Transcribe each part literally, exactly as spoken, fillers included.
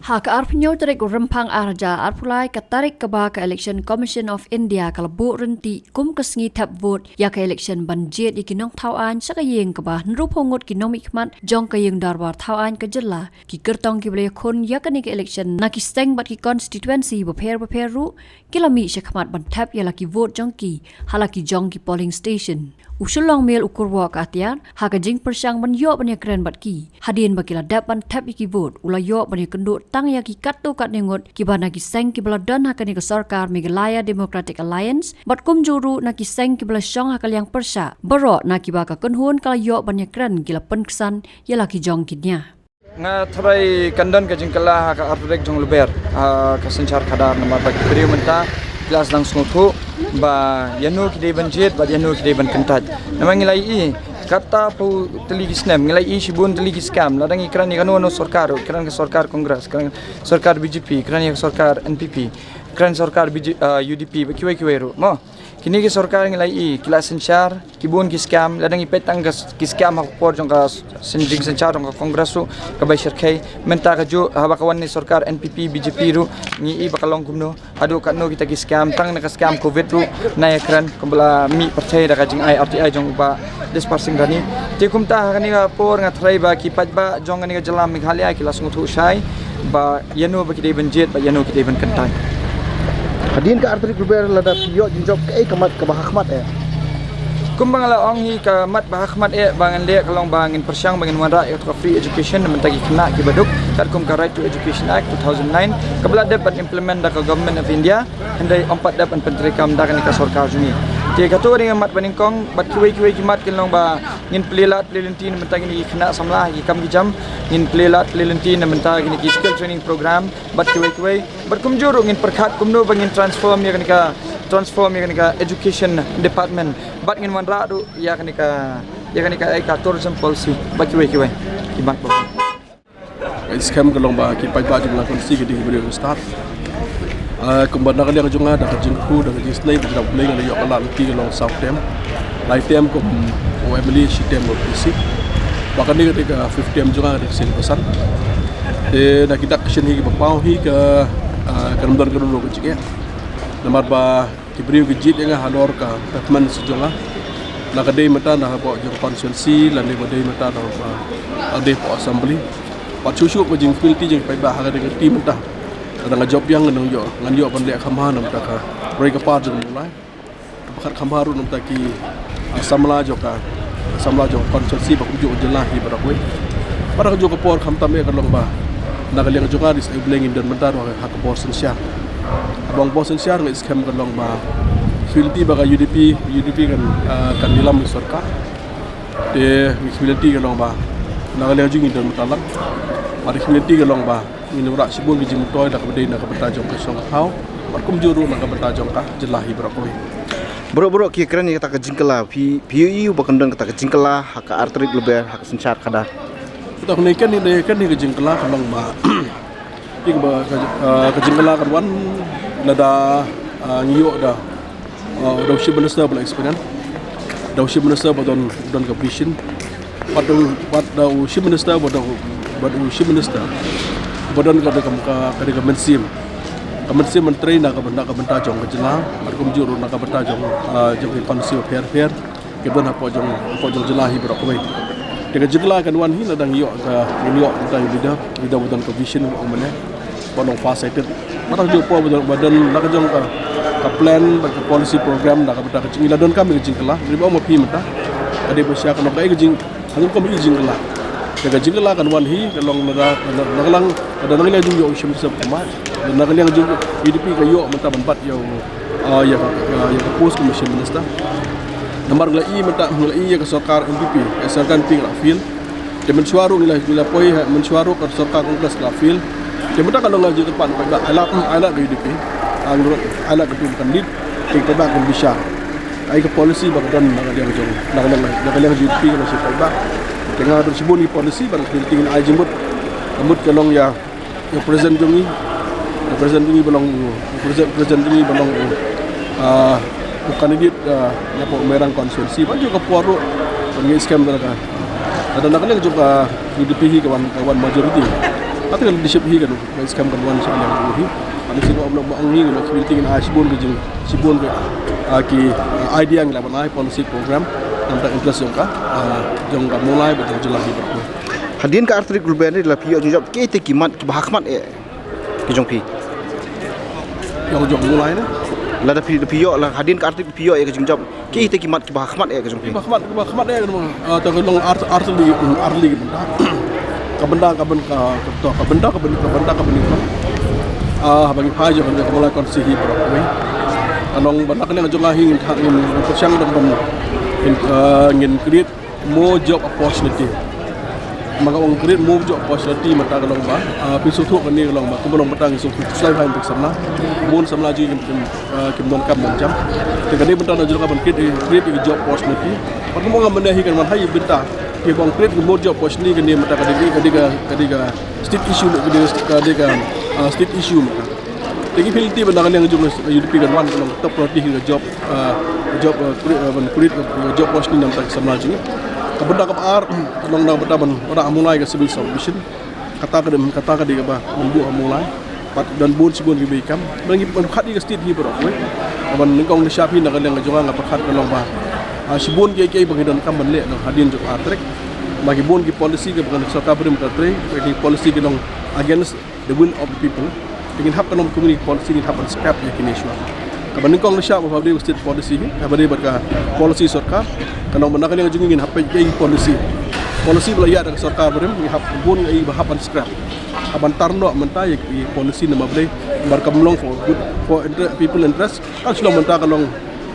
Ha ka arphew hynñiew tarik u Rymphang ar hajar arphew lai, ka tarik kaba ka Election Commission of India ka la buh ryntih kum ka sngi thep vote ïa ka election ban jied ïa ki nongthaw aiñ sha ka ïing kaba hynriewphew ngut ki nongmihkhmat jong ka ïing dorbar thaw aiñ ka jylla, ki kyrtong kiba la ïakhun ïa kane ka election na ki seng bad ki constituency bapher bapher ruh, ki la mih shakhmat ban thep ïa la ki vote jong ki ha la ki jong ki polling station. U Shillong Mail u kyrwoh ka atiar ha ka jingpyrshang ban ïoh ban ïakren bad ki, hadien ba ki la dep ban thep ïa ki vote, u la ïoh ban ïakynduh tang ïa ki katto katne ngut kiba na ki seng kiba la don ha kane ka sorkar Meghalaya Democratic Alliance bad kumjuh ruh na ki seng kiba la shong ha ka liang pyrshah, baroh na kiba ka kynhun ka la ïoh ban ïakren ki la pynksan ïa la ki jong ki nia. Nga tharai kan don ka jingkylla ha ka artylli jong Lber, ha ka synshar khadar, namar ba ki briew mynta ki la sdang sngewthuh ba ïano ki dei ban jied bad ïano ki dei ban kyntait. Namar ngi la ïohi katta phew tylli ki snem, ngi la ïohi shibun tylli ki scam, lada ngi kren ïa kano kano sorkar, kren ka sorkar Congress, kren sorkar B J P, kren ïa ka sorkar N P P, kren sorkar B J, ah, U D P, ba kiwei kiwei ruh mo. Kine ki sorkar ngi la ïohi ki la synshar, ki bun ki scam, lada ngi peit tang ka s-, ki scam ha ka por jong ka s-, syn-, jingsynshar jong ka Congress ruh, kaba shyrkhei, mynta kajuh, haba ka wan ne sorkar N P P, B J P ruh, ngi ïohi ba ka long kumno, haduh katno kita ki scam, tang na ka scam covid ruh, na ïakren, kumba la mih pyrthei da ka jingai R T I jong u Bah Desper Singh Rani. Te kumta ha kane ka por nga tharai ba ki paidbah jong kane ka jylla Meghalaya ki la sngewthuh shai ba ïano ba ki dei ban jied, ba ïano ki dei ban kyntait. Hadien ka artylli Lber lada phi ïoh jingjop, kaei ka mat kaba hakhmat eh? Kumba nga la ong hi, ka mat ba hakhmat eh ba ngan leh ka long ba ngin pyrshang ba ngin wanrah ïa ka free education na bynta ki khynnah kiba duk, katkum ka Right to Education Act two thousand nine, kaba la dep ban implement da ka Government of India, hynrei ym pat dep ban pyntreikam da kane ka sorkar jong ngi. Te kato ka dei ka mat ba nyngkong, bad kiwei kiwei ki mat kin long ba ngin plie lad plie lynti na bynta kine ki khynnah samla ha ki kam ki jam, ngin plie lad plie lynti na bynta kine ki skill training program, bad kiwei kiwei, bad kumjuh ruh ngin pyrkhat kumno ba ngin transform ïa kane ka, transform ïa kane ka education department, bad ngin wanrah ruh ïa kane ka, ïa kane ka, ïa ka tourism policy, bad kiwei kiwei ki mat ba. Ka scheme ka long ba ki paidbah jong la constituency ki dei ki briew stad. Ah, kumba na ka liang jong nga, da ka jingkyrkhu, da ka jingsnei, ba jrong Blei nga la ïoh ka lad lynti ka long saw term. Lai term kum u M L A, shi term kum u P C. Ba kane ka dei ka fifth term jong nga, ka dei ka sien basan. Te na ki dak ka sien hi kiba paw hi ka, ah, kan ym don ka don ka jingeh. Namar ba ki briew ki jied ïa nga halor ka performance jong nga. La ka dei mynta na hapoh jong ka constituency, lane ba dei mynta na, ah, la dei hapoh assembly. Bad shuh shuh ka jingfealty jong ki paidbah ha ka dei ka ti mynta. Lada nga jop biang ngan ïoh, ngan ïoh ban leh kham bha na bynta ka roi ka par jong u Blei. Ka pyrkhat kham bha ruh na bynta ki, ah, samla jong ka, samla jong ka constituency bad kumjuh ka jylla hi baroh kawei. Bad ha kajuh ka por khamtam eh ka long ba na ka liang jong nga, dei sa U Blei ngin don mynta ruh ha ka bor synshar. Haba ong bor synshar, nga i skhem ka long ba fealty ba ka U D P, U D P kan, ah, kan ïalam ïa ka sorkar. Te fealty ka long ba na ka liang jong ngi don mynta lang. Bad fealty ka long ba ngin wanrah shibun ki jingmyntoi da kaba dei na ka bynta jong ka shnong ka thaw, bad kumjuh ruh na ka bynta jong ka jylla hi baroh kawei. Baroh baroh ki kren ïa kata ka jingkylla, phi, phi ïohi ba kan don kata ka jingkylla ha ka artylli Lber ha ka synshar khadar? Kata kane kan dei, kan dei ka jingkylla ka long ba ki ba ka, ah, ka jingkylla kan wan lada, ah, ngi ïoh da, ah, da u Chief Minister ba la experience, da u Chief Minister ba don, don ka vision. Bad u, bad da u Chief Minister, bad u, bad u Chief Minister ba don ka, ka, ka, ka, ka mynsiem, ka mynsiem ban trei na ka, na ka bynta jong ka jylla, bad kumjuh ruh na ka bynta jong, ah, jong ki constituency pher pher kiba don hapoh jong, hapoh jong jylla hi baroh kawei. Te ka jingkylla kan wan hi lada ngi ïoh ka, ngi ïoh ka leader, leader ba don ka vision, ba ong mynne, ba long far sighted. Bad ha kajuh ka por ba don, ba don la ka jong ka, ka plan bad ka policy program na ka bynta ka jing, ngi la donkam ïa ka jingkylla. Ngi ba ong ma phi mynta ka dei ba shisha ka long kaei ka jing, ha ka rukom ïa ka jingkylla. Te ka jingkylla kan wan hi ka long na ka, na ka, na ka liang, na ka liang jong u Chief Minister ba kumne, na ka liang jong U D P ka ïoh mynta ban bat ïa u, ah, ïa ka, ah, ïa ka post kum u Chief Minister. Namar ngi la ïohi mynta, ngi la ïohi ïa ka sorkar N P P, ïa ka sorkar N P P ka la fail. Te mynshuwa ruh ngi la, ngi la poi ha, mynshuwa ruh ka sorkar Congress ka la fail. Te mynta ka long ka jingkyrpad na paidbah, ai lad, ai lad ka U D P, ai lad, ai lad ka tu kan lead, te paidbah kan bishar. Ai ka policy ba ka don na ka liang jong, na ka liang, na ka liang U D P ka long sha paidbah. Te nga don shibun ki policy ba ka, te ngin ai jingmut, ka mut ka long ïa, ïa u president jong ngi, ïa u president jong ngi ba long u, ïa u president, president jong ngi ba long u, ah, u candidate, ah, na poh Mairang constituency. Ba ha kajuh ka por ruh ngi skhem da ka, da na ka liang jong ka U D P hi ka wan, ka wan majority. Ata ka leadership hi kan, ka skhem kan wan sha liang hi. Ani sino amna ba ang hi kan, ki meeting ai shibun ka jing, shibun ka, ah, ki, ah, idea ngi la ban ai policy program, namar ka interest jong ka, ah, jong ka Mawlai bad jong jylla hi baroh. Hadien ka artylli ka ruben la phi ïoh jingjop, kaei te ki mat kiba hakhmat eh ki jong phi? Ïoh jong Mawlai ne? Lada phi, phi ïoh la hadien ka artylli phi ïoh ïa ka jingjop, kaei te ki mat kiba hakhmat eh ki jong phi? Kiba hakhmat, kiba hakhmat eh, ah, ta ka long ar, artylli, artylli ki bynta. Ka bynta, ka bynta, ka bynta, ka bynta, ka bynta, ka bynta. Ah, ba ngi phai jong ka Mawlai constituency hi baroh kawei. Ka long ba na ka liang jong nga hi ngin thang, ngin pyrshang dang ban, ngin, ah, ngin create more job opportunity. Ma nga ong create more job opportunity mynta ka long ba, ah, phi sngewthuh kane ka long ba, kumba long mynta ngi sngewthuh, shuwa ba ngi pyrshang samla, bun samla jong ngi kim, kim, ah, kim don kam don jam. Te kane mynta na jong ka ban create, create job opportunity. Bad kumba nga mynta hi kan ban hai bynta, ki ban create more job opportunity kane mynta ka dei, ka dei ka, ka dei ka state issue, ka dei ka, ka dei ka, ah, state issue mynta. Te ngi appeal te ba na ka liang jong ka U D P kan wan ka long top priority ka job, ah, job, ah, create, ah, ban create ka job opportunity namar ka samla jong ngi. Ka bynta kaba ar, ka long na ka bynta ban wanrah ha Mawlai ka civil subdivision. Kata ka dei, kata ka dei kaba ngi buh ha Mawlai. Bad don bun shibun kiba ïai kam. Bad ngi pyrkhat ïa ka state hi baroh kawei. Kaba nyngkong nyngshap hi na ka liang jong nga nga pyrkhat ka long ba, ah, shibun kiei kiei ba ngi donkam ban leh na hadien jong ka artylli. Ba ki bun ki policy kiba ka sorkar barim ka trei, ki policy ki long against the will of the people. Te ngin hap ka long kumne ki policy ngin hap ban scrap ïa kine shuwa. Kaba nyngkong nyngshap ba dei ka state policy hi, kaba dei bad ka policy sorkar. Ka long ba na ka liang jong ngi ngin hap peit ïa ki policy. Policy ba la ïaid da ka sorkar barim, ngi hap bun ïa ki ba hap ban scrap. Hap ban tar noh mynta ïa ki policy namar ba dei, namar kam long for good, for inter-, people interest. Kan shu long mynta ka long,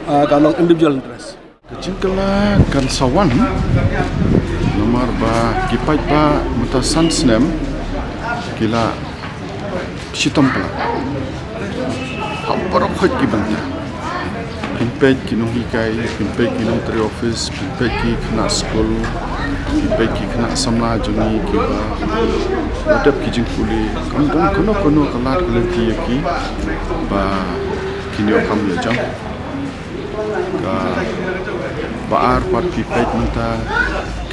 ah, ka long individual interest. Ka jingkylla kan sa wan namar ba ki paidbah mynta san snem ki la shitom palat ha baroh khoit ki bynta. Phin peit ki nonghikai, phin peit ki nongtrei office, phin peit ki khynnah skul, phin peit ki khynnah samla jong ngi kiba la dep ki jingpule. Kam don kano kano ka lad ka lynti ïa ki ba kin ïoh kam ïoh jam. Kaba ar pat phi peit mynta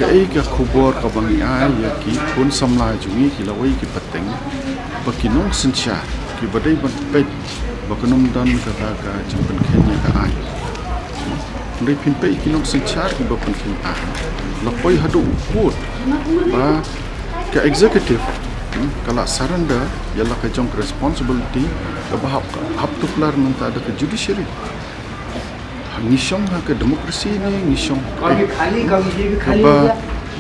kaei ka khubor kaba ngi ai ïa ki khun samla jong ngi ki lawei ki pateng ba ki nongsynshar kiba dei ban peit ba kan ym don kata ka jingpynkheiñ ïa ka aiñ. Hynrei phin peit ki nongsynshar kiba pynkheiñ aiñ la poi haduh u court ba ka executive, hmm, ka la surrender ïa la ka jong ka responsibility kaba hap, hap tuklar mynta da ka judiciary. Ngi shong ha ka democracy ne ngi shong ha ka, kaba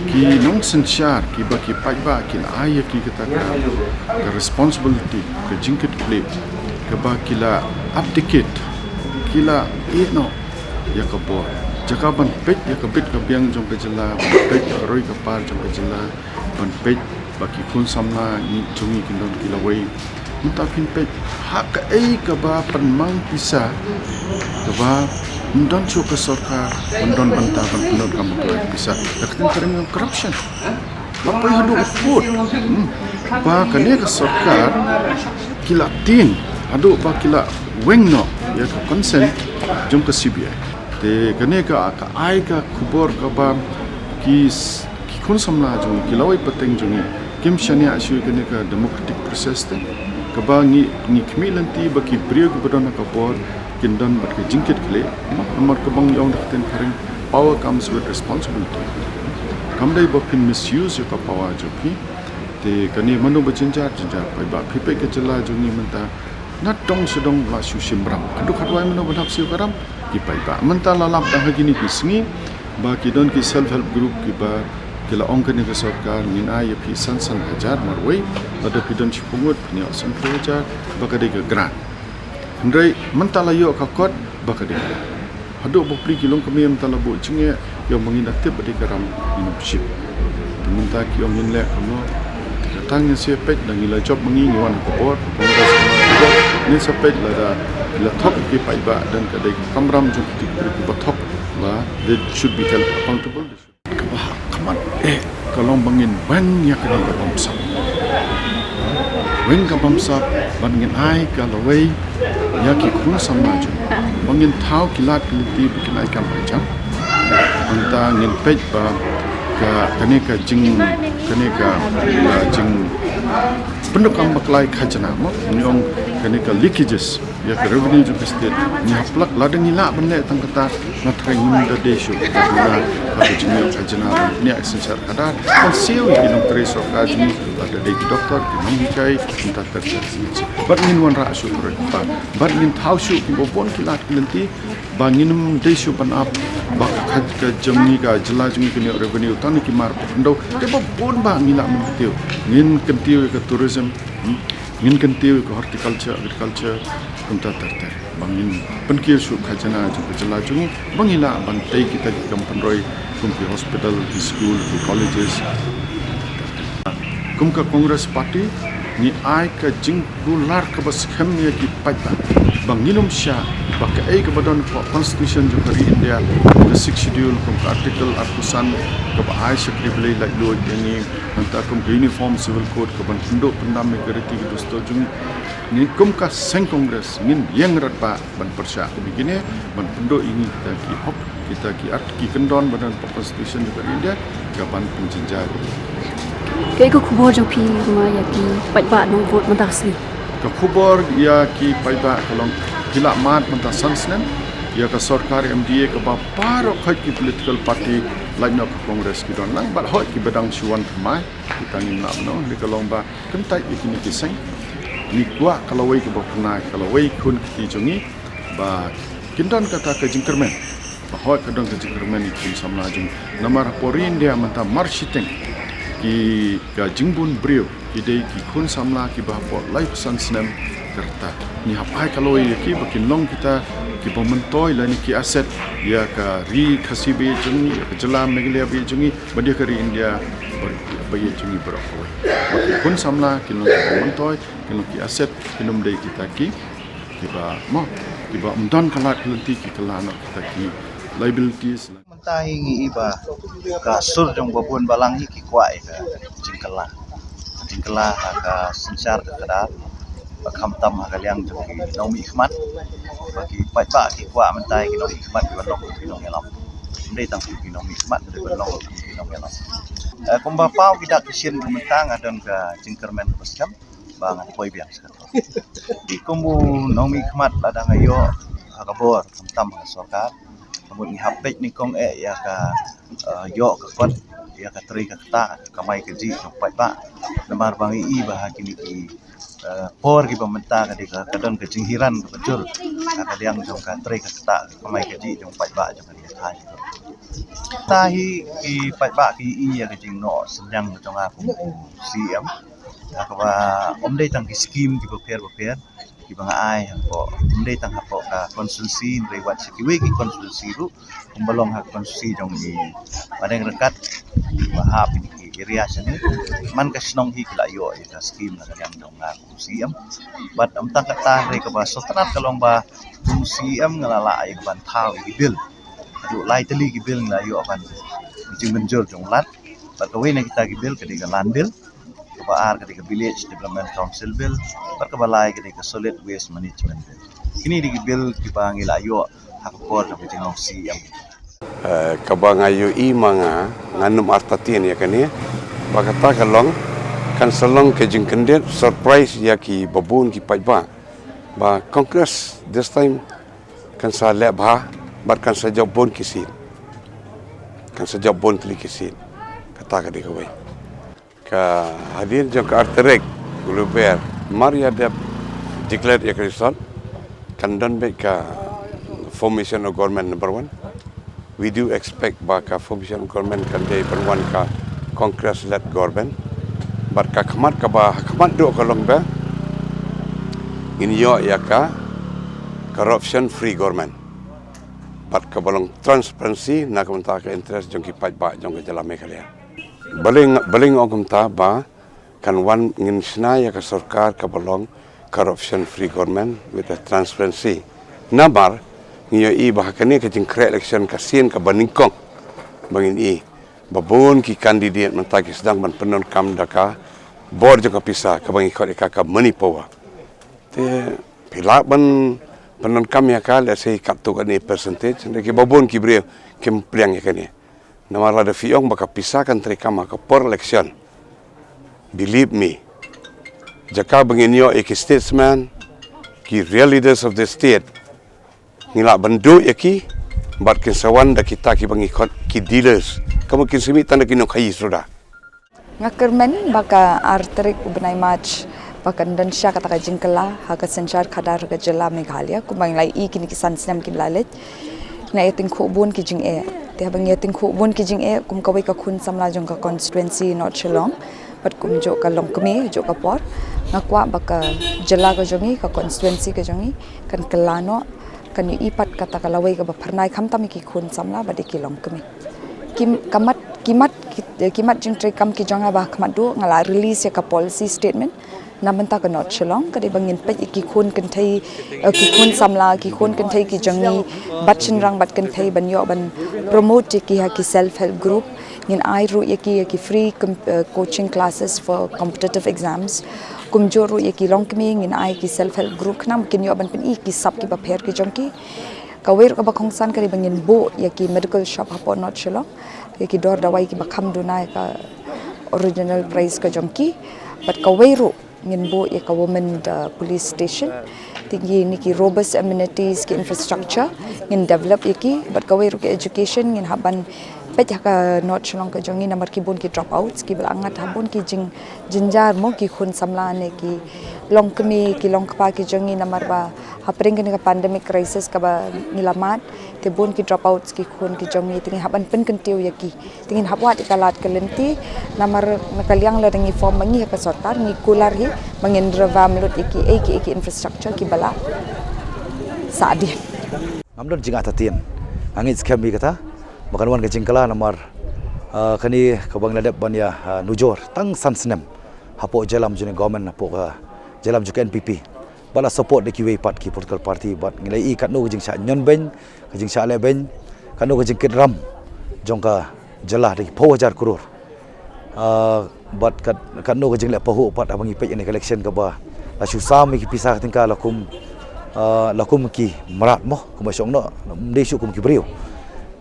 ki nongsynshar kiba ki paidbah ki la ai ïa ki kata ka, ka responsibility, ka jingkitkhlieh, kaba ki la abdicate, ki la ïeh noh ïa ka bor. Jaka ban peit ïa ka bit ka biang jong ka jylla, ban peit ïa ka roi ka par jong ka jylla, ban peit ba ki khun samla ngi jong ngi kin don ki lawei. Mynta phin peit ha kaei kaba pynmang pisa kaba ym don shuh ka sorkar, ym don bynta ban pyndonkam ïa ka pisa. Ka ktien phareng ka long corruption. Ba poi haduh u court. Hmm. Ba kane ka sorkar ki la tieng haduh ba ki la weng noh ïa ka consent jong ka C B I. Te kane ka, ka ai ka khubor kaba ki s-, ki khun samla jong ngi, ki lawei pateng jong ngi kim shaniah shuh ïa kane ka democratic process te. Kaba ngi, ngi khmih lynti ba ki briew kiba don ha ka bor kin don bad ka jingkitkhlieh. Namar kaba ngi ong da ka ktien phareng, power comes with responsibility. Kam dei ba phin misuse ïa ka power jong phi. Te kane mano ba jynjar, jynjar paidbah. Phi peit ka jylla jong ngi mynta na dong sha dong la shu shim ram. Haduh katwai mano ban hap siew ka ram? Ki paidbah. Mynta la lap tang ha kine ki sngi ba ki don ki self help group kiba ki la ong kane ka sorkar ngin ai ïa phi san san hajar marwei, lada phi don shiphew ngut phin ïoh sanphew hajar ba ka dei ka grant. Hynrei mynta la ïoh ka kot ba ka dei ka grant. Haduh bapli ki longkmie mynta la buh jingeh, ïa ma ngi da tip ba dei ka ram ngi nongshit. Te mynta ki ong ngin leh kumno? Te kata ngin sa peit, da ngi la jop ma ngi, ngi wan ka bor, ka Congress, ka bor. Ngin sa peit lada la thok ki paidbah, don ka dei ka kamram jong ki briew kiba thok ba they should be held accountable. Kaba ha khmat eh ka long ba ngin weng ïa kane ka bamsap. Weng ka bamsap bad ngin ai ka lawei ïa ki khun samla jong ngi. Ba ngin thaw ki lad ki lynti ba kin ai kam ai jam. Mynta ngin peit ba Ka, kane ka jing, kane ka, ka jing pyndonkam bakla ïa ka khajna mo, ngi ong kane ka leakages ïa ka revenue jong ka state, ngi hap lak lada ngi lah ban leh tang kata, nga tharai ngim da dei shuh ban da ka jingïoh khajna ban pynïaid synshar khadar, ban siew ïa ki nongtrei sorkar jong ngi, lada dei ki doktor, ki nonghikai, kumta ter ter. Bad ngin wanrah shuh ka roi ka par, bad ngin thaw shuh kiba bun ki lad ki lynti, ba ngin ym dei shuh ban ap ba ka, ka jong ngi, ka jylla jong ngi kan ïoh revenue tang na ki mar ba khyndew. Te ba bun ba ngi lah ban kyntiew. Ngin kyntiew ïa ka tourism, hmm? Ngin kyntiew ïa ka horticulture, agriculture, kumta ter ter. Ba ngin pynkiew shuh ka khajna jong ka jylla jong ngi, ba ngi lah ban tei kita ki kam pynroi kum ki hospital, ki school, ki colleges. Kum ka Congress Party, ngi ai ka jingkular kaba skhem ïa ki paidbah ba ngin ym shah ba kaei kaba don ha Constitution jong ka ri India, ka Sixth Schedule, kum ka Article arphew san, kaba ai sha ki riewblei laitluid ïa ngi, nangta kum ka Uniform Civil Code, kaban pynduh pyndam ïa ka riti ka dustur jong ngi. Ngi kum ka seng Congress ngin ïeng radbah ban pyrshah kum ïa kine, ban pynduh ïa ngi kita ki hok, kita ki art, ki kyndon ba don ha Constitution jong ka ri India, kaban pynjynjar. Kaei ka khubor jong phi ma ïa ki paidbah nong vote mynta ka sngi? Ka khubor ïa ki paidbah ka long, ki la mad mynta san snem ïa ka sorkar M D A kaba baroh khoit ki political party, lait noh ka Congress, ki don lang, bad hooid kiba dang shu wan thymmai, kita ngim lah ban ong, hynrei ka long ba kyntait ïa kine ki seng, ngi kwah ka lawei kaba pynai, ka lawei khun kti jong ngi, ba kin don kata ka jingkyrmen. Ba hooid ka don ka jingkyrmen ïa ki khun samla jong ngi. Namar hapoh ri India mynta mar shiteng ki, ka jingbun briew ki dei ki khun samla kiba hapoh laiphew san snem ka rta. Ngi hap ai ka lawei ïa ki ba kin long kita kiba myntoi lane ki asset ïa ka ri Khasi ba ïeit jong ngi, ïa ka jylla Meghalaya ba ïeit jong ngi, bad ïa ka ri India ba, ba ïeit jong ngi baroh kawei. Ba ki khun samla kin long kiba myntoi, kin long ki asset, kin ym dei kita ki, kiba mo, kiba ym don ka lad ka lynti, ki kylla noh kita ki liabilities. Mynta hi ngi i ba ka sur jong ba bun balang hi ki kwah ïa ka jingkylla, jingkylla ha ka synshar ka khadar, ba khamtam ha ka liang jong ki nongmihkhmat, ba ki paidbah ki kwah mynta ïa ki nongmihkhmat kiban long ki nongïalam. Ym dei tang ki nongmihkhmat, ki ban long ki nongïalam. Eh, kumba paw ki dak ki shin, mynta nga don ka jingkyrmen kaba skhem ba ngan poi biang. Te kum u nongmihkhmat, lada nga ïoh ha ka bor, khamtam ha ka sorkar, ka mut ngi hap peit nyngkong eh ïa ka, eh, ïoh ka kot, ïa ka trei ka kta, ka kamai kajih jong paidbah. Namar ba ngi i ba ha kine ki, eh, por kiba mynta ka dei ka, ka don ka jinghiar kaba jur ha ka liang jong ka trei ka kta, ka kamai kajih jong paidbah jong ka ri Jaintia. Te hi ki paidbah ki i ïa ka jingnoh synñiang jong nga kum u C E M. Ha kaba ym dei tang ki skim kiba pher ba pher kiba nga ai hapoh, ym dei tang hapoh ka constituency, hynrei wat sha kiwei ki constituency ruh, kumba long ha ka constituency jong i Madeng Ryngkat, ba hap ïa ki area shane, man ka shnong hi ki la ïoh ïa ka skim na ka liang jong nga kum C E M. Bad ym tang kata, hynrei kaba sngewtynnat ka long ba kum C E M nga la lah ïa ka ban thaw ïa ki bill. Haduh lai tylli ki bill nga la ïoh ban jingmynjur jong Lat. Bad kawei na kita ki bill ka dei ka Land Bill, kaba ar ka dei ka Village Development Council Bill, bad kaba lai ka dei ka Solid Waste Management Bill. Kine dei ki bill kiba ngi la ïoh ha ka por jong ka jinglong C E M. Eh, kaba nga ïohi ma nga, ngan ym artatien ïa kane, ba kata ka long, kan sa long ka jingkyndit surprise ïa kiba bun ki paidbah, ba Congress this time kan sa leh bha, bad kan sa jop bun ki seat. Kan sa jop bun tylli ki seat. Kata ka dei kawei. Ka hadien jong ka artarik u Lber, mar ïa dep declare ïa ka result, kan don beit ka formation of government number one. We do expect ba ka formation of government kan dei ban wan ka Congress led government. Bad ka khmat kaba ha khmat duh ka long ba ngin ïoh ïa ka corruption free government. Bad kaba long transparency na ka bynta ka interest jong ki paidbah jong ka jylla Meghalaya. Balei nga, balei nga ong kumta ba kan wan, ngin shna ïa ka sorkar kaba long corruption free government with a transparency. Namar ngi ïohi ba ha kane ka jingkhreh election ka sien kaba nyngkong ba ngin i ba bun ki candidate mynta ki sdang ban pyndonkam da ka bor jong ka pisa kaba ngi khot ïa ka, ka money power. Te phi lah ban pyndonkam ïa ka, let's say katto katne percentage, hynrei kiba bun ki briew kim pdiang ïa kane. Namar lada phi ong ba ka pisa kan treikam ha ka por election, believe me, jaka ba ngin ïoh ïa ki statesman, ki real leaders of the state, ngi lah ban duh ïa ki, bad kin sa wan da kita kiba ngi khot ki dealers. Kumno kin sa mih tang da ki nongkhaïi suda. Nga kyrmen ba ka ar tarik u bnai March ba kan don sha kata ka jingkylla ha ka synshar khadar ka jylla Meghalaya, kumba ngi la ïohi kine ki san snem ki la leit. Ngi la ïa tyngkhuh bun ki jingeh. Te haba ngi ïa tyngkhuh bun ki jingeh kum kawei ka khun samla jong ka constituency North Shillong, bad kumjuh ka longkmie jong ka por, nga kwah ba ka jylla ka jong ngi, ka constituency ka jong ngi kan kylla noh, kan ïohi pat kata ka lawei kaba phyrnai khamtam ïa ki khun samla bad ïa ki longkmie. Ki, ka mat, ki mat, ki, ki mat jingtreikam ki jong nga ba ha khmat duh nga la release ïa ka policy statement na bynta ka North Shillong, ka dei ba ngin peit ïa ki khun kynthei, eh, ki khun samla, ki khun kynthei ki jong ngi, bad shynrang bad kynthei, ban ïoh ban promote ïa ki ha ki self help group. Ngin ai ruh ïa ki, ïa ki free com-, eh, coaching classes for competitive exams. Kumjuh ruh ïa ki longkmie ngin ai ki self help group khnang ba kin ïoh ban pyni ki sap kiba pher ki jong ki. Kawei ruh kaba kongsan ka dei ba ngin buh ïa ki medical shop hapoh North Shillong, ïa ki dor dawai kiba kham duna ïa ka original price ka jong ki. Bad kawei ruh ngin buh ïa ka women, uh, police station. Te kine ki robust amenities, ki infrastructure ngin develop ïa ki. Bad kawei ruh ki education, ngin hap ban peit ha ka North Shillong ka jong ngi namar ki bun ki dropouts kiba la ngat ha bun ki jing, jynjar mo, ki khun samla ne ki longkmie, ki longkpa ki jong ngi, namar ba hapdeng kane ka pandemic crisis kaba ngi la mad, te bun ki dropouts ki khun ki jong ngi, te ngi hap ban pynkyntiew ïa ki. Te ngin hap wad ïa ka lad ka lynti, namar na ka liang lada ngi form ma ngi ha ka sorkar, ngi kular hi ba ngin revamp lut ïa kiei kiei ki infrastructure kiba la sahdien. Ngam don jingartatien. Nga ngeit skhem ïa kata ba kan wan ka jingkylla namar, ah, kane kaba ngi la dep ban ïa, ah, nujor tang san snem hapoh jylla jong ka government, hapoh ka jylla jong ka N P P. Bad la support da kiwei pat ki political party, bad ngi la ïohi katno ka jingshah ñion beiñ, ka jingshah leh beiñ, katno ka jingkit ram jong ka jylla da ki phew hajar klur. Ah, bad kat, katno ka jingleh pahuh pat haba ngi peit ïa kane ka election kaba la shu sam ïa ki pisa ka tyngka la kum, ah, la kum ki mrad mo, kumba shong noh, ym dei shuh kum ki briew.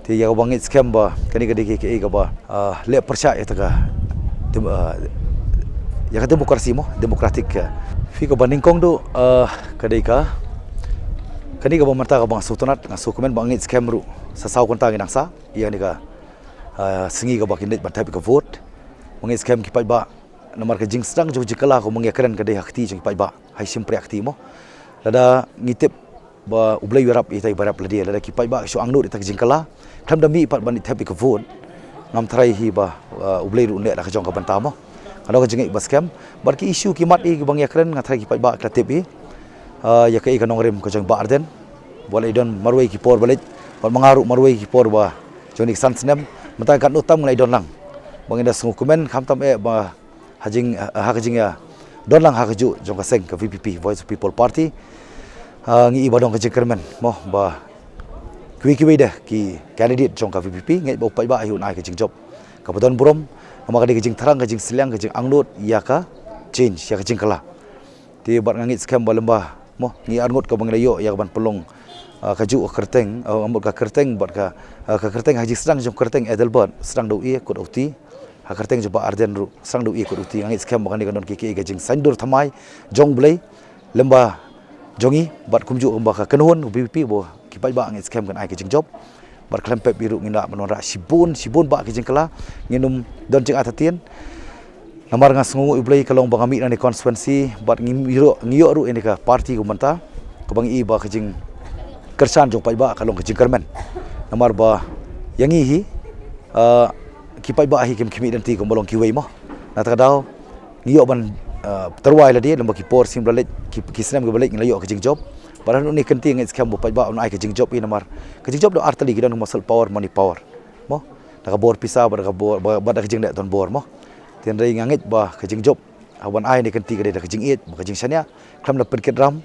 Te ïa kaba ngeit skhem ba kane ka dei ka, ka, kaba, ah, leh pyrshah ïa ka dem-, ah, ïa ka demokrasi mo, democratic, ah. Phi kaba nyngkong duh, ah, ka dei ka, kane kaba mynta kaba nga sngewtynnat, nga sngewkmen ba nga ngeit skhem ruh sa saw kynta ngi dang sah ïa kane ka, ah, sngi kaba kin leit ban thep ïa ka vote. Ba ngeit skhem ki paidbah namar ka jingsdang jong ka jingkylla kumba ngi ïa kren ka dei ha kti jong ki paidbah, ha i shympriah kti mo. Lada ngi tip ba U Blei u ïarap ïa ita i ba ïarap lade, lada ki paidbah ki shu angnud ïa ita ka jingkylla, khlem da mih pat ban ïa thep ïa ka vote, ngam tharai hi ba, uh, U Blei ruh un leh da ka jong ka bynta mo. Ka dei ka jingngeit ba skhem. Bad ki issue ki mat hi kiba ngi ïa kren, nga tharai ki paidbah ki la tip hi. Uh, ïa kaei ka nongrim ka jong Bah Ardent, ba la i don marwei ki por ba leit, bad ma nga ruh marwei ki por ba jong kine ki san snem, mynta katno tam ngi la i don lang. Ba ngi da sngewkmen khamtam eh ba ha jing, ha ka jingïadon lang ha kajuh jong ka seng ka V P P, Voice of People Party. Ah, ngi i ba don ka jingkyrmen mo ba kiwei kiwei de ki candidate jong ka V P P, ngeit ba u paidbah hi un ai ka jingjop kaba don burom, namar ka dei ka jingthrang, ka jingsliang, ka jingangnud ïa ka change, ïa ka jingkylla. Te bad nga ngeit skhem ba lyngba mo, ngi arngut kaba ngi la ïoh ïa ka ban pynlong, ah, kajuh ka kyrteng, ah, mut ka kyrteng bad ka, ah, ka kyrteng ha jingsdang jong kyrteng Adelbert, sdang da u A kot uti, ha kyrteng jong Bah Ardent ruh sdang da u A kot uti. Nga ngeit skhem ba kane kan don kiei kiei ka jingsaiñdur thymmai jong U Blei lyngba jong ngi, bad kumjuh kumba ka kynhun V P P ba ki paidbah nga ngeit skhem kan ai ka jingjop. Bad khlem pep hi ruh ngin lah ban wanrah shibun shibun bah ki jingkylla, ngin ym don jingartatien. Namar nga sngewnguh ïa U Blei ka long ba nga mih na kane ka constituency bad ngi ïoh, ngi ïoh ruh ïa kane ka party kumba mynta, kaba ngi i ba ka jingkyrshan jong paidbah ka long ka jingkyrmen. Namar ba ïa ngi hi, ah, ki paidbah hi kim khmih da lynti kumba long kiwei mo. Na kata ka daw ngi ïoh ban, ah, tyrwa ïa lade lyngba ki por sien ba la leit, ki, ki snem kiba la leit ngi la ïoh ka jingjop. Bad ha kane ka kynti nga ngeit skhem ba u paidbah un ai ka jingjop hi namar ka jingjop don artylli, ki don kumba soft power, money power mo. Na ka bor pisa bad ka bor, bad, bad ka jingleh donbor mo. Te hynrei nga ngeit ba ka jingjop haba ngi ai na kane ka kynti ka dei da ka jingïeit bad ka jingshaniah, khlem da pynkit ram.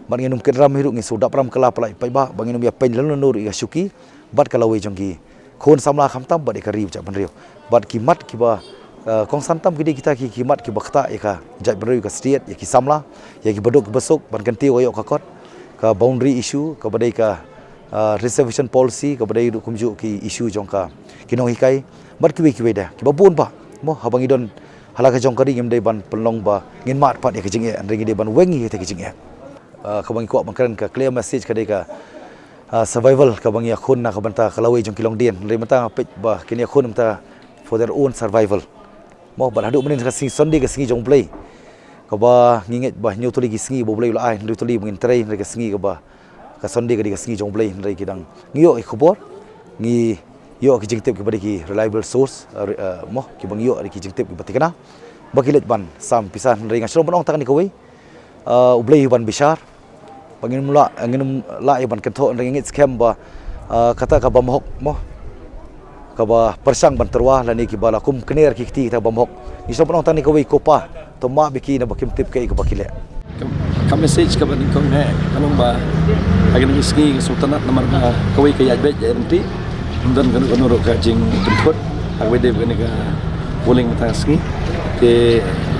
Bad ngin ym kit ram hi ruh, ngin shu dap ram kylla palat ïa paidbah, ba ngin ym ïa peiñ lano lano ruh ïa ka shuki bad ka lawei jong ki khun samla khamtam bad ïa ka ri bad jaitbynriew. Bad ki mat kiba, eh, kongsan tam ki dei kita ki, ki mat kiba ktah ïa ka jaitbynriew, ïa ka state, ïa ki samla, ïa ki baduk ki basuk, ban kyntiew ïa ka kot, ka boundary issue, kaba dei ka, Ah, reservation policy kaba dei ruh kumjuh ki issue jong ka ki nonghikai bad kiwei kiwei de kiba bun ba mo haba ngi don ha la ka jong ka ri ngim dei ban pynlong ba ngin mad pat ïa ka jingeh, hynrei ngi dei ban weng ïa ka jingeh. Ah, kaba ngi kwah ban kren ka clear message ka dei ka, ah, survival kaba ngi ïakhun na ka bynta ka lawei jong ki longdien, hynrei mynta nga peit ba kin ïakhun mynta for their own survival. Mo bad haduh mynnin ka sngi Sunday ka sngi jong U Blei kaba ngi ngeit ba hynñiew tylli ki sngi ba U Blei u la ai, hynriew tylli ba ngin trei, hynrei ka sngi kaba ka Sunday ka dei ka sngi jong U Blei, hynrei ki dang ngi ïoh ki khubor, ngi ïoh ki jingtip kiba dei ki reliable source, eh, eh, mo kiba ngi ïoh dei ki jingtip kiba thikna ba ki leit ban sam pisa, hynrei nga shu long ban ong tang kane kawei, eh, U Blei u ban bishar ba ngin ym lah, ngin ym lah ïa ban kynthoh, hynrei ngi ngeit skhem ba, ah, kata kaba mhok mo kaba pyrshang ban tyrwa lane kiba la kum kner ki kti kata ba mhok. Ngi shu long ban ong tang kane kawei, ko Pa, to map ïa ki naba kim tip kaei kaba ki leh. Ka, ka message kaba nyngkong eh ka long ba ha kine ki sngi ka sngewtynnat namar ba kawei ka ïaid beit ïaid ryntih, ym don kano kano ruh ka jingpynthut ha kaba ïadei bad kane ka polling mynta ka sngi. Te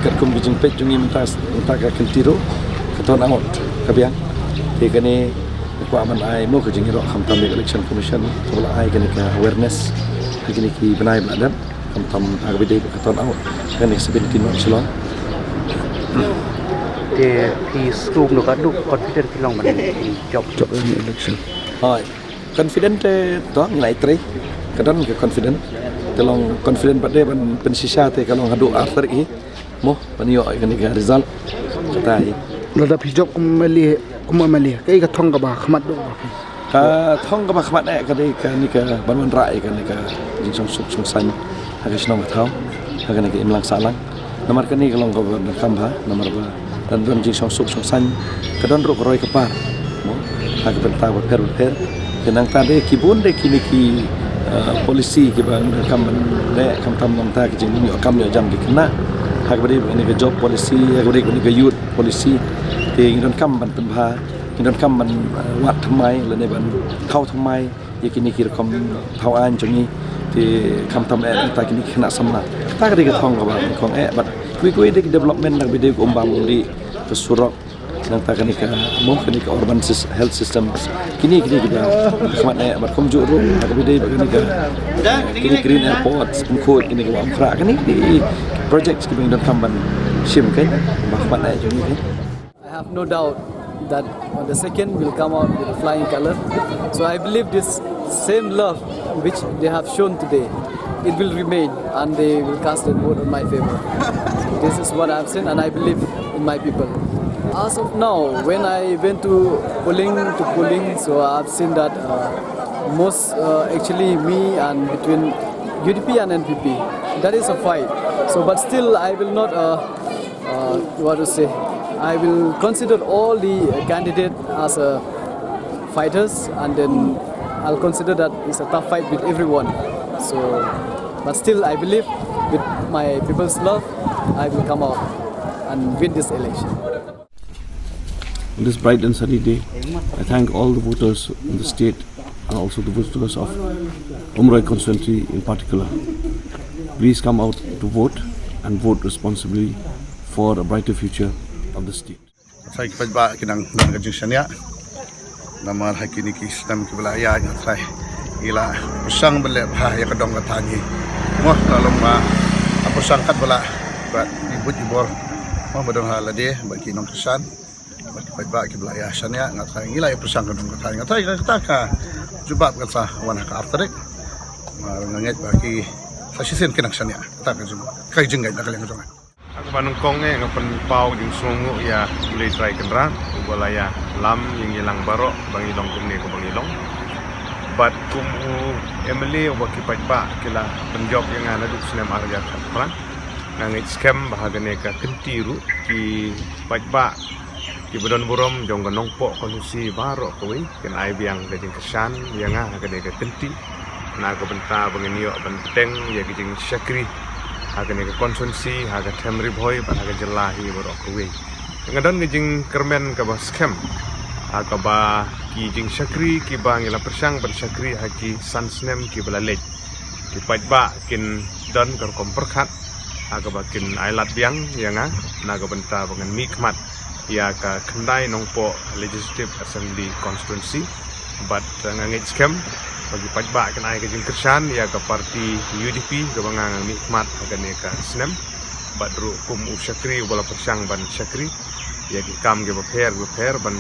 katkum ki jingpeit jong ngi mynta, mynta ka kynti ruh ka turn out ka biang. Te kane ka kwah ban ai mo ka jingïaroh khamtam ïa ka Election Commission kaba la ai kane ka awareness ha kine ki bnai ba la dep, khamtam ha kaba ïadei bad ka turn out ha kane ka seventeen March Shillong. Te phi sngewthuh katno confident phi long ban jop? Jop ïa ka election. Hooid. Confident te to ngi la ïatrei. Ka don ka confident. Te long confident pat de ban pynshisha te ka long haduh ar tarik hi. Mo ban ïoh ïa kane ka result. Kata hi. Lada phi jop kum M L A, kum M L A, kaei ka thong kaba khmat duh ba phi? Ka thong kaba khmat eh ka dei kane ka ban wanrah ïa kane ka jingshongsuk shongsaiñ ha ka shnong ka thaw, ha kane ka imlang sahlang. Namar kane ka long kaba donkam bha, namar ba don, don jingshongsuk shongsaiñ, ka don ruh ka roi ka par mo ha ka bynta bapher bapher. Te nangta de ki bun de kine ki, eh, policy kiba ngi donkam ban leh, khamtam nangta ki jingïoh kam ïoh jam ki khynnah, ha kaba dei kane ka job policy, ha kaba dei kane ka youth policy. Te ngi donkam ban pynbha, ngi donkam ban, eh, wad thymmai lane ban thaw thymmai ïa kine ki rukom thaw aiñ jong ngi. Te khamtam eh nangta kine ki khynnah samla. Kata ka dei ka thong kaba nyngkong eh, bad kiwei kiwei de ki development na ka bynta ka um bam um dih, ka surok, nangta kane ka mo kane ka urban sys-, health systems. Kine, kine kiba khmat eh, bad kumjuh ruh ha kaba ïadei bad kane ka, kine green airports, kum khuid kine kiba ym khrah, kine ki projects kiba ngi donkam ban shim kein ba khmat eh jong ngi kein. I have no doubt that on the second will come out with flying color. So I believe this same love which they have shown today, it will remain and they will cast their vote on my favor. This is what I've seen and I believe in my people. As of now, when I went to polling, to polling, so I've seen that, uh, most, uh, actually me and between U D P and N P P, that is a fight. So, but still, I will not, uh, uh, what to say, I will consider all the candidate as a fighters, and then I'll consider that it's a tough fight with everyone. So, but still, I believe with my people's love, I will come out and win this election. On this bright and sunny day, I thank all the voters in the state and also the voters of Umroi constituency in particular. Please come out to vote and vote responsibly for a brighter future of the state. Sa ki paidbah ki nang don ka jingshaniah. Namar ha kine ki snem kiba la ïaid nga trai ngi la pyrshang ban leh bha ïa ka dong ka thaiñ hi. Mo la long ma la pyrshang katba lah bad i buit i bor. Mo ba don ha lade bad ki nongkyrshan bad ki paidbah kiba la ïa shaniah nga trai ngi la ïa pyrshang ka dong ka thaiñ. Nga trai kata ka jubab kan sa wan ha ka ar tarik. Nga ngeit ba ki sa shisien ki nang shaniah. Kata ka jing, ka jingngeit na ka liang ka jong nga. Ha kaba nyngkong eh nga pynpaw jingsngewnguh ïa U Blei Trai Kynrad uba la ïalam ïa ngi lang baroh ba ngi long kumne kumba ngi long. Bad kum u M L A uba ki paidbah ki la pynjop ïa nga naduh snem ar hajar khatphra, nga ngeit skhem ba ha kane ka kynti ruh ki paidbah kiba don burom jong ka Nongpoh constituency baroh kawei kin ai biang ka jingkyrshan ïa nga ha kane ka kynti na ka bynta ba ngin ïoh ban bteng ïa ka jingshakri ha kane ka constituency, ha ka them Ri Bhoi bad ha ka jylla hi baroh kawei. Nga don ka jingkyrmen kaba skhem ha kaba ki jingshakri kiba ngi la pyrshang ban shakri ha ki san snem kiba la leit, ki paidbah kin don ka rukom pyrkhat ha kaba kin ailad biang ïa nga na ka bynta ba ngan mihkhmat ïa ka khyndai Nongpoh Legislative Assembly Constituency. Bad nga ngeit skhem ba ki paidbah kin ai ka jingkyrshan ïa ka parti U D P kaba nga nga mihkhmat ha kane ka snem. Bad ruh kum u shakri uba la pyrshang ban shakri ïa ki kam kiba pher kiba pher ban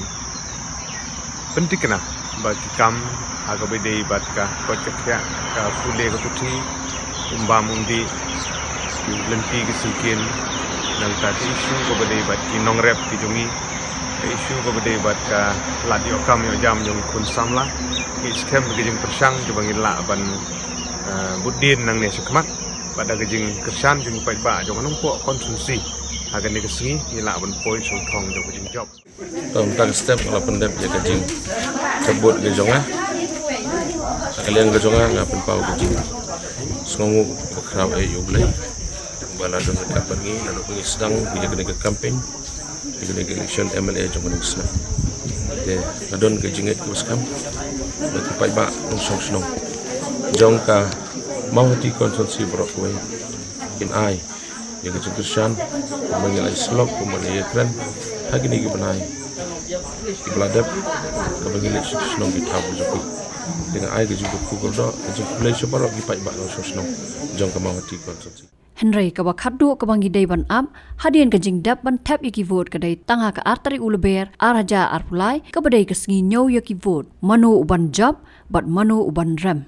pynthikna ba ki kam ha kaba dei bad ka koit ka khiah, ka pule ka puthi, um bam um dih, ki lynti ki syngkien, nangta ka issue kaba dei bad ki nongrep ki jong ngi, ka issue kaba dei bad ka lad ïoh kam ïoh jam jong ki khun samla. Ngi skhem ba ki jingpyrshang kiba ngi lah ban, eh, bud dien nangne shakhmat bad da ka jingkyrshan jong ki paidbah jong ka Nongpoh constituency ha kane ka sngi ngi lah ban poi sha u thong jong ka jingjop. Tang ta ka step la pyndep ïa ka jingthep vote ka jong nga. Ha ka liang ka jong nga nga pynpaw ka jingsngewnguh ba khraw eh ïa U Blei ba la don ryngkat bad ngi, la don ba ngi sdang ïa kane ka campaign, ïa kane ka election M L A jong kane ka snem. Te nga don ka jingngeit kaba skhem ba ki paidbah nongshong shnong jong ka Mawhati constituency baroh kawei kin ai ïa ka jingkyrshan, kumba ngi la ïasyllok, kumba ngi la ïakren ha kine ki bnai kiba la dep, kaba ngi leit sha ki shnong ki thaw ki jong ki. Te nga ai ka jingkyrkhu kyrdoh, ka jingkhublei sha baroh ki paidbah nongshong shnong jong ka Mawhati constituency. Hynrei kaba khatduh kaba ngi dei ban ap hadien ka jingdep ban thep ïa ki vote ka dei tang ha ka ar tarik u Lber ar hajar arphew lai, kaba dei ka sngi ñiew ïa ki vote, mano u ban jop bad mano u ban rem.